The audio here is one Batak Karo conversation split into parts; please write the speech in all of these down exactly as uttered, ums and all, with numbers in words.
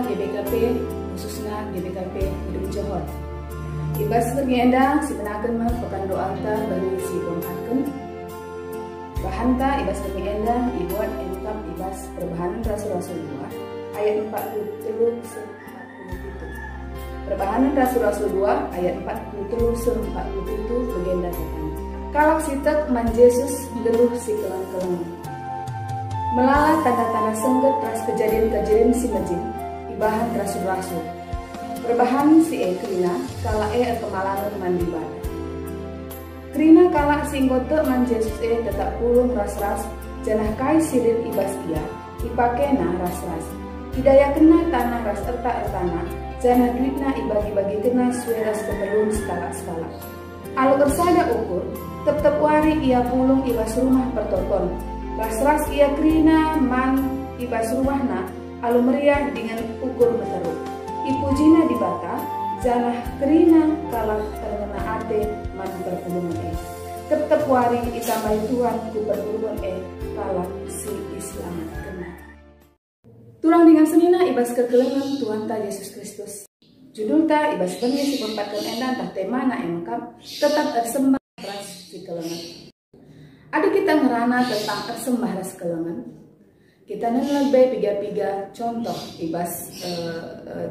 G B K P, khususna G B K P Gedung Johor. I bas berngi enda sibenaken me pekan doanta berngi si peempatken. Bahanta i bas berngi enda ibuat e me kap i bas Perbahanen Rasul-Rasul dua ayat empat puluh telu seh empat puluh pitu. Perbahanen Rasul-Rasul dua ayat empat puluh telu seh empat puluh pitu bagenda kataken, kalak si tek man Jesus nggeluh si keleng-kelengen. Melala tanda-tanda sengget ras kejadin-kejadin si mejin ibahan rasul-rasul. Perbahanen si e kerina kalak e erkemalangen man Dibata. Kerina kalak si enggo tek man Jesus e tetap pulung ras-ras, janah kai si lit i bas ia, ipakena ras-ras. Idayakenna tanah ras erta-ertana, janah duitna ibagi-bagikenna sue ras keperlun sekalak-sekalak. Alu ersada ukur, tep-tep wari ia pulung i bas rumah pertoton, ras-ras ia kerina man i bas rumahna alu meriah dingen ukur meteruk. Ipujina Dibata, janah kerina kalak erngena ate man perpulungen e. Tep-tep wari itambahi Tuhan ku perpulungen e kalak si iselamatkenna. Turang ringan senina i bas kekelengen Tuhanta Jesus Kristus. Judulta i bas berngi si peempatken enda ntah temana e me kap, tetap ersembah ras si kelengen. Adi kita ngerana tentang ersembah ras kelengen, kita nina lebe piga-piga contoh i bas, eh, eh,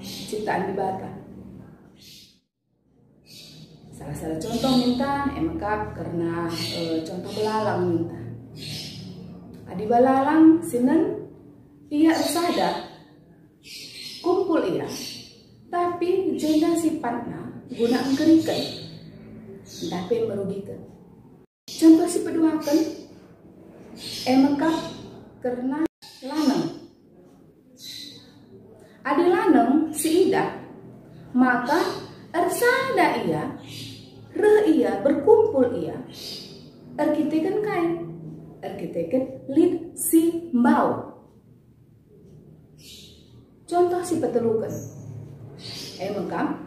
ciptaan Dibata. Salah sada contoh minta, e me kap kerna, eh, contoh belalang minta. Adi belalang sinen ia ersada, kumpul ia, tapi jenda sipatna guna engkeriken, ntah pe merugiken. Contoh si peduaken, e me kap kerna laneng. Adi laneng si idah, maka ersada ia, reh ia, berkumpul ia, erkiteken kai? Erkiteken lit si mbau. Contoh si peteluken, e me kap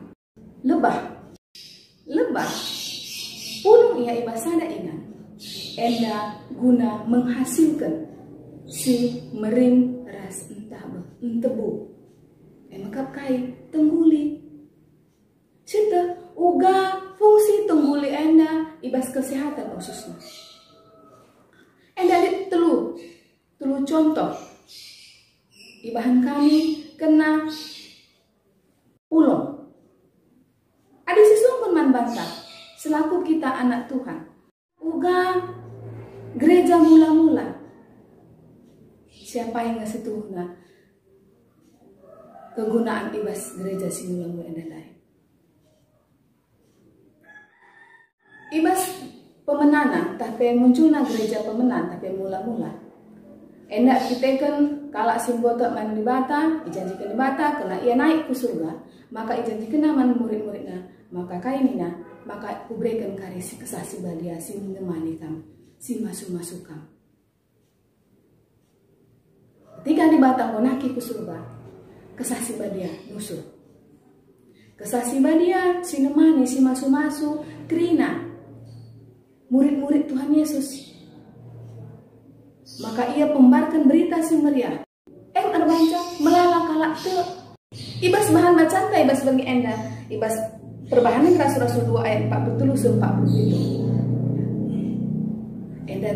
lebah. Lebah, pulung ia i bas sada ingan, enda guna menghasilken si merim ras entabeh, entebu. E me kap kai? Tengguli. Sieteh uga fungsi tengguli enda i bas kesehatan khususna. Enda lit telu, telu contoh ibahan kami kerna pulung. Adi sisungkun man banta selaku kita anak Tuhan, uga gereja mula-mula, siapa nge situhuna kegunaan i bas gereja si mula-mula enda ndai? I bas pemenana, tah pe munculna gereja pemenan, tah pe mula-mula. Enda erkiteken kalak si enggo tek man Dibata, ijanjiken Dibata, kerna ia naik ku surga, maka ijanjikenna man murid-muridna, maka kai nina, maka kubereken kari si Kesah Si Badia si nemani kam, si masu-masu kam. Ketika Dibata enggo naki ku surga, Kesah Si Badia nusur. Kesah Si Badia si nemani, si masu-masu kerina murid-murid Tuhan Yesus. Maka ia pembarken Berita Si Meriah. Em erbahanca melala kalak tek. I bas bahan bacanta i bas berngi enda, i bas Perbahanen Rasul-Rasul dua ayat empat puluh telu seh empat puluh pitu. Enda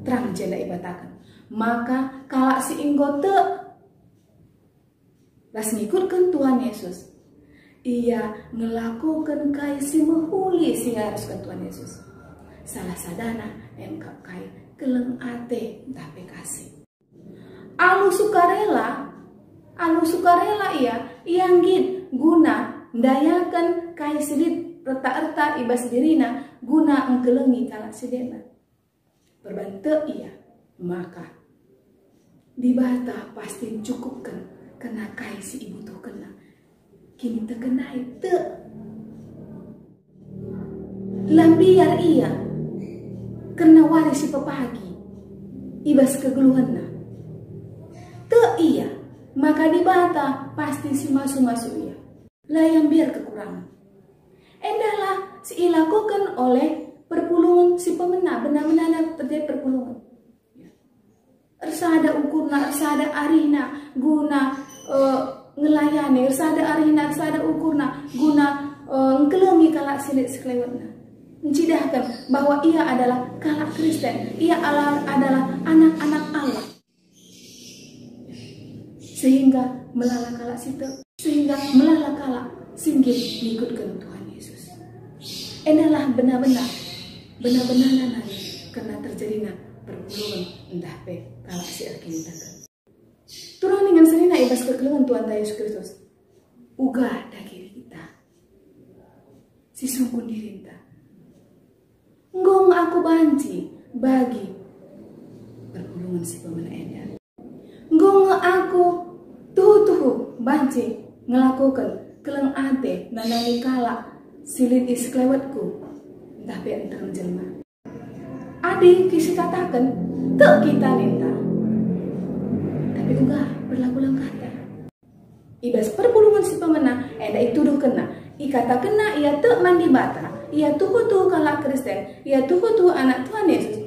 terang jenda ibataken. Maka kalak si enggo tek ras ngikutken Tuhan Yesus, ia ngelakoken kai si mehuli si iarusken Tuhan Yesus. Salah sadana em kap kai keleng ate ntah pe kasih. Alu sukarela, alu sukarela ia, ia nggit guna ndayaken kai si lit erta-erta i bas dirina guna engkelengi kalak si deban. Perban tek ia, maka Dibata pasti ncukupken kerna kai si ibutuhkenna. Kiniteken ndai tek. La mbiar ia kerna wari si pepagi i bas kegeluhenna. Tek ia maka Dibata pasti si masu-masu ia. La ia mbiar kekurangen. Endalah si ilakoken oleh perpulungen si pemena, bena-benana terjadi perpulungen. Ersada ukurna, ersada arihna, guna eh, ngelayani, ersada arihna, ersada ukurna, guna, eh, engkelengi kalak si lit sekelewetna. Ncidahken bahwa ia adalah kalak Kristen, ia ala-, adalah anak-anak Allah. Sehingga melala kalak si tek, sehingga melala kalak si nggit ngikutken Tuhan Yesus. Endalah benar-benar, benar-benar nai kerna terjadina perpulungen ntah pe kalak si erkiniteken. Turang dingen senina i bas kekelengen Tuhanta Yesus Kristus, uga dage kita si sungkun dirinta. Enggo nge aku banci bagi perpulungen si pemena enda. Enggo nge aku tuhu-tuhu banci ngelakoken keleng ate nandangi kalak si lit i sekelewetku, ntah pe nterem jelma. Adi kisikataken, tek kita ninta, tapi uga berlaku langkahta. I bas perpulungen si pemena enda ituduhkenna, ikatakenna ia tek man Dibata, ia tuhu-tuhu kalak Kristen, ia tuhu-tuhu anak Tuhan Yesus.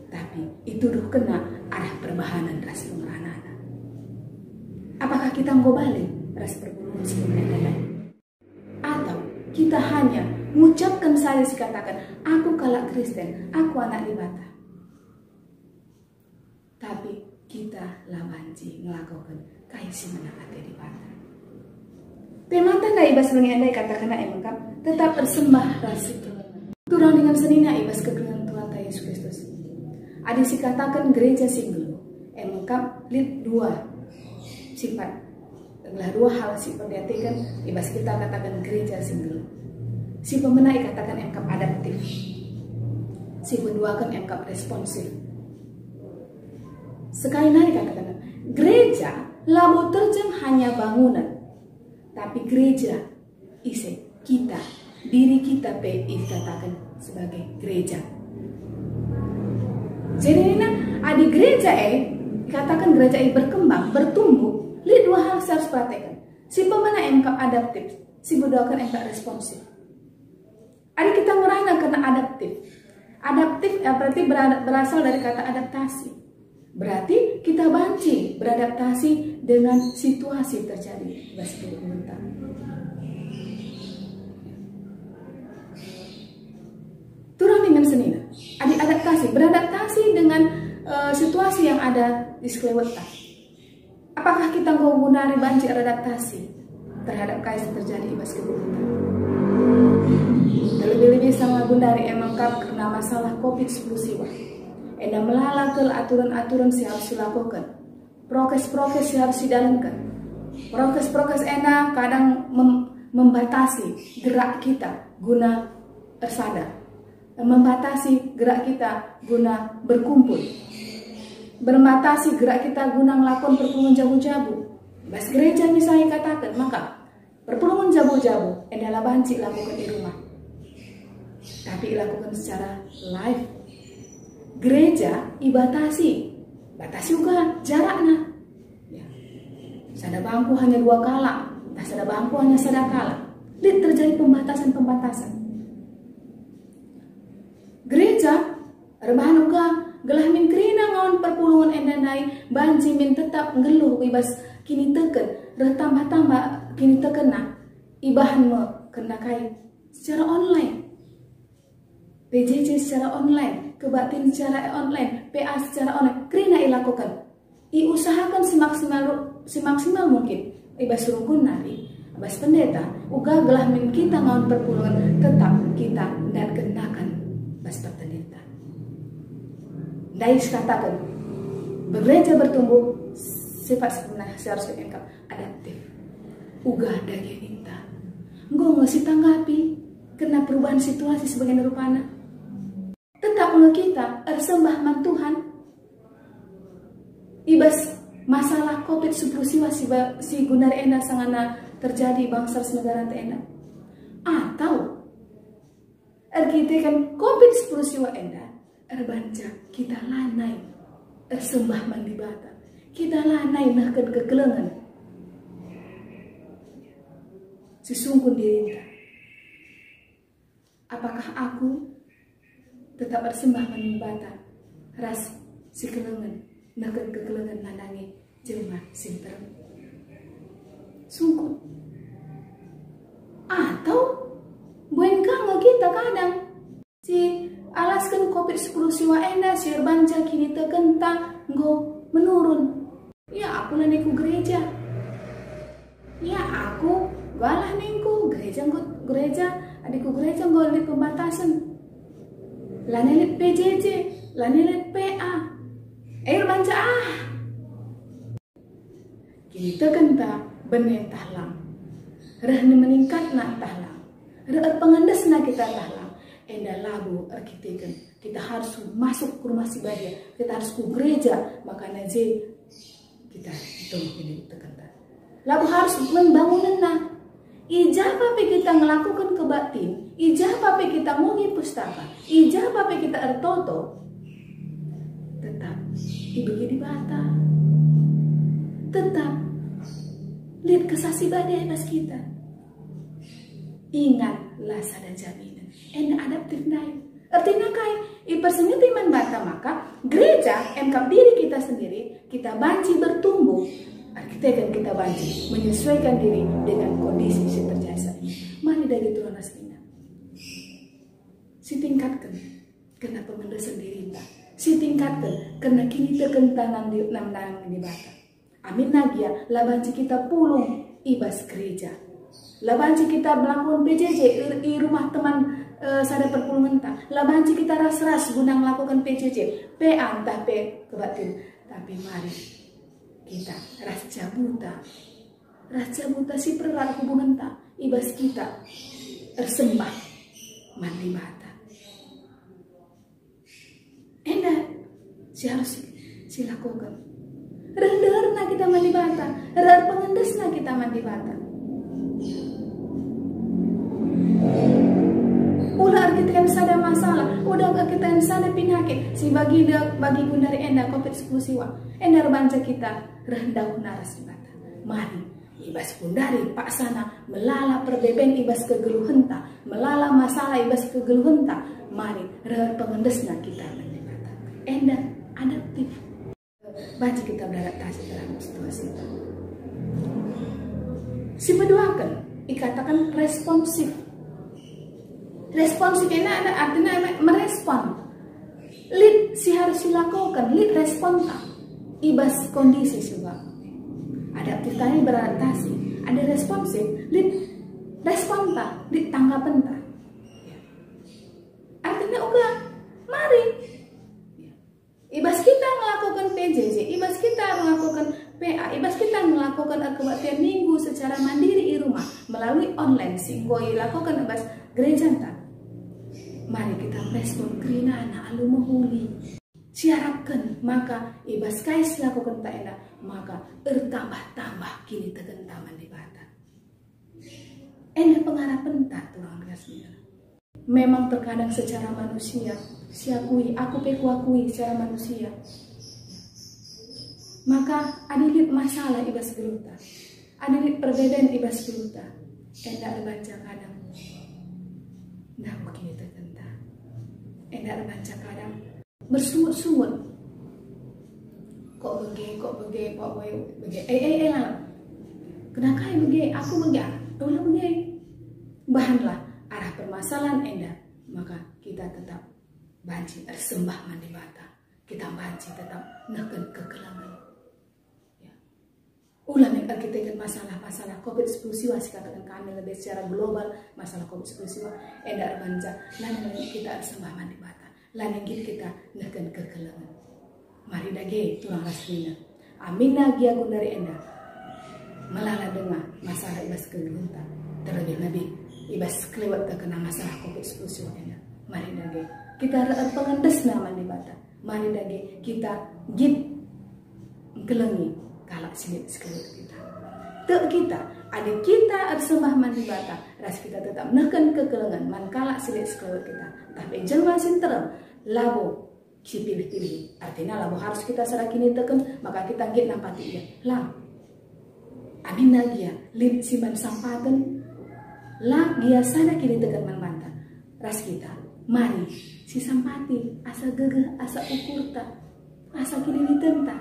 Tapi ituduhkenna arah perbahanen ras pengeranana. Apakah kita enggo bali ras perpulungen si pemena enda? Atau kita hanya ngucapken saja sikataken, "Aku kalak Kristen, aku anak Dibata." Tapi kita la banci ngelakoken kai si mena ate Dibata. Temanta ndai i bas berngi enda ikatakenna e mekap, tetap ersembah ras si kekelengen. Turang dingen senina i bas kekelengen Tuhanta Yesus Kristus. Adi sikataken gereja si nggeluh, e mekap lit dua sipat. Gelah dua hal si perdiateken i bas kita kataken gereja si nggeluh. Si pemena ikataken emkap adaptif. Si peduaken emkap responsif. Sekalina ikataken, gereja labo terjeng hanya bangunan, tapi gereja ise kita, diri kita pe ikataken sebagai gereja. Jadi nina, adi gereja e, ikataken gereja e berkembang, bertumbuh, lit dua hal si harus perhatikan. Si pemena emkap adaptif, si peduaken emkap responsif. Adi kita ngerana kena adaptif. Adaptif, eh, berarti berada-, berasal dari kata adaptasi. Berarti kita banci beradaptasi dengan situasi terjadi di bas kehidupen kita. Turang dingen senina. Adi adaptasi, beradaptasi dengan, eh, situasi yang ada di sekelewetta. Apakah kita enggo gundari banci eradaptasi terhadap kai si terjadi i bas kehidupen kita? Terlebih-lebih sanga gundari e mekap kerna masalah covid sepuluh siwah. Enda melala kal aturen-aturen si harus dilakoken, prokes-prokes si harus didalanken. Prokes-prokes enda kadang mem-, membatasi gerak kita guna ersada, membatasi gerak kita guna berkumpul, membatasi gerak kita guna ngelakon perpulungen jabu-jabu. Bas gereja misalnya ikataken, maka perpulungen jabu-jabu enda la banci lakoken i rumah, tapi ilakoken secara live. Gereja ibatasi, batasi uga jarakna. Ya. Sada bangku hanya dua kalak, ntah sada bangku hanya sada kalak. Lit terjadi pembatasan-pembatasan. Gereja erbahan uga gelah min kerina ngawan perpulungen enda ndai banci min tetap nggeluh i bas kiniteken, reh tambah-tambah kinitekenna, ibahan me kerna kai secara online. P J J secara online, kebaktin secara online, P A secara online, kerina ilakoken. Iusahaken semaksimal, semaksimal mungkin i bas rukun nari, bas pendeta, uga gelah min kita ngawan perpulungen tetap kita ndatken nakan bas pertendinta. Ndai sikataken, bergereja bertumbuh, sifat sebenarnya seharusnya engkau adaptif. Uga dage ninta. Enggo nge sitanggapi kena perubahan situasi sebagian rupana? Tetap nge kita ersembah man Tuhan? I bas masalah covid sepuluh siwah si ba-, si gundari enda sangana terjadi bangsa ras negara enda? Atau erkiteken covid sepuluh siwah enda, erbanca kita lanai ersembah man Dibata. Kita lanai nehken kekelengen si sungkun dirinta. Apakah aku tetap ersembah man Dibata ras si kelengen, nehken kekelengen nandangi jelma si nterem? Sungkun. Atau mbue ka nge kita kadang si alasken covid sepuluh siwa enda si erbanca kinitekenta enggo menurun. Ya, aku lanai ku gereja. Ya, aku galah ningku gereja enggo, gereja, adi ku gereja enggo lit pembatasen. Lanai lit P J J, lanai lit P A. Eh, erbanca ah. Kinitekenta bene ntah lang, reh meningkatna ntah lang, reh erpengendesna kita ntah lang, enda labo erkiteken kita harus masuk ku Rumah Si Badia, kita harus ku gereja, makana je kita temu kinitekenta. Labo harus membangunenna. I ja pe kita ngelakoken kebaktin, i ja pe kita mugi pustaka, i ja pe kita ertoto, tetap ibegi Dibata. Tetap lit Kesah Si Badia i bas kita. Ingat, la sada jaminen. Enda adaptif ndai. Ertina kai? Ipersingeti man banta maka gereja, emkap diri kita sendiri, kita banci bertumbuh. Erkiteken kita banci menyesuaikan diri dengan kondisi si terjadi saat ini. Mari dage turang ras kerina. Sitingkatken kerna pengendesen dirinta. Sitingkatken kerna kinitekenta nang di, nang, nang Dibata. Aminna gia, la banci kita pulung i bas gereja. La banci kita melakuken P J J i, i rumah teman, eh, sada perpulungenta. La banci kita ras-ras guna ngelakuken P J J, P A ntah pe kebaktin. Tapi mari kita ras jabuta, ras jabuta si pererat hubungenta i bas kita ersembah man Dibata. Enda si harus si, silakoken. Reh ndeherna kita man Dibata, reh erpengendesna kita man Dibata. Ula erkiteken sada masalah, ula erkiteken sada pinakit, si bagi de, bagi gundari enda covid sepuluh siwa. Enda erbanca kita reh ndauhna ras Dibata. Mari, i bas gundari paksana melala perbeben i bas kegeluhenta, melala masalah i bas kegeluhenta, mari reh erpengendesna kita man Dibata. Enda adaptif. Banci kita beradaptasi terhadap situasi. Si peduaken, ikataken responsif. Responsif enda ada artina merespon. Lit si harus silakoken, lit responta i bas kondisi si uga. Adaptif tadi beradaptasi, ada responsif, lit responta, lit tanggapenta. Artina uga, mari. I bas kita ngelakoken P J J, i bas kita ngelakoken P A, i bas kita ngelakoken erkebaktian Minggu secara mandiri i rumah melalui online si enggo ilakoken i bas gerejanta. Mari kita merespon kerinana alu mehuli. Siarapken maka i bas kai si lakokenta enda maka ertambah-tambah kinitekenta man Dibata. Enda pengarapenta turang ras nina. Memang terkadang secara manusia, siakui, aku pe kuakui secara manusia. Maka adi lit masalah i bas geluhta, adi lit perbeben i bas geluhta, enda erbanca kadang ndauh kinitekenta. Enda erbanca kadang bersungut-sungut. Kok bage, kok bage, kok bage, bage. Eh, eh, eh, lalap. Kena kai bage, aku bage, ah, ola bage. Bahanlah arah permasalahan enda, maka kita tetap banci ersembah man Dibata. Kita banci tetap nehken kekelengen. Ya. Ula min erkiteken masalah-masalah covid sepuluh siwa si kataken kami lebih secara global, masalah covid sepuluh siwa, enda erbanca, lanai kita ersembah man Dibata, lanai nggit kita nehken kekelengen. Mari dage turang ras kerina. Aminna gia gundari enda, melala denga masalah i bas kegeluhenta, terlebih-lebih i bas kelewet terkena masalah covid sepuluh siwa enda. Mari dage kita reh erpengendesna man Dibata. Mari dage kita nggit ngkelengi kalak si lit sekelewet kita. Tek kita, adi kita ersembah man Dibata, ras kita tetap nehken kekelengen man kalak si lit sekelewet kita. Tapi jelma si nterem, labo si pilih-pilih. Artina labo harus kita sada kiniteken, maka kita nggit nampati ia. Lang. Aminna gia lit si man sampaten, la gia sada kiniteken man banta. Ras kita, mari sisampati asa gegeh, asa ukurta, asa kinitenta.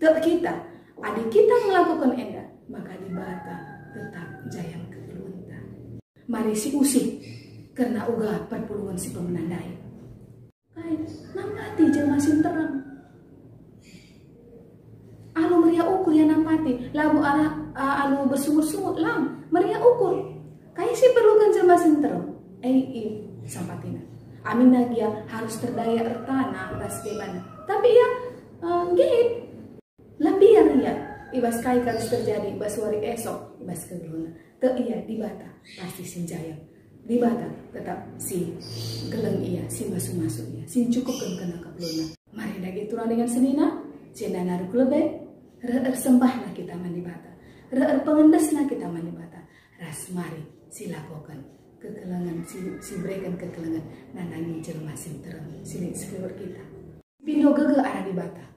Tek kita, Adi kita ngelakoken enda, maka Dibata tetap njayang kegeluhenta. Mari siusih kerna uga perpulungen si pemena ndai. Kai, nampati jelma si nterem. Alu meriah ukur ia nampati, labo ala, a-, alu bersungut-sungut, lang, meriah ukur. Kai si perluken jelma si nterem? E, i, sampatina. Aminna gia harus terdaya ertana ras kebana. Tapi ia, e, nggit. La mbiar ia i bas kai kal si terjadi i bas wari esok i bas kegeluhenna. Tek ia Dibata pasti si njayang. Dibata tetap si geleng ia, si masu-masu ia, si ncukupken kerna keperluenna. Mari dage turang dengan senina, jenda nari ku lebe, reh ersembahna kita man Dibata, reh erpengendesna kita man Dibata, ras mari silakoken kekelengen, si, sibereken kekelengen nandangi jelma si nterem, si lit sekeliwer kita. Pindo gegeh arah Dibata.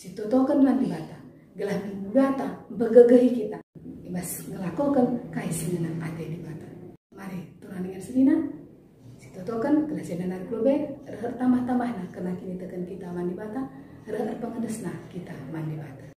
Sitotoken man Dibata, gelah Dibata mpegegehi kita i bas ngelakoken kai si ngena ate Dibata. Mari, turang dengan senina, sitotoken gelah jenda nari ku lebe, reh ertambah-tambahna kerna kiniteken kita man Dibata, reh erpengendesna kita man Dibata.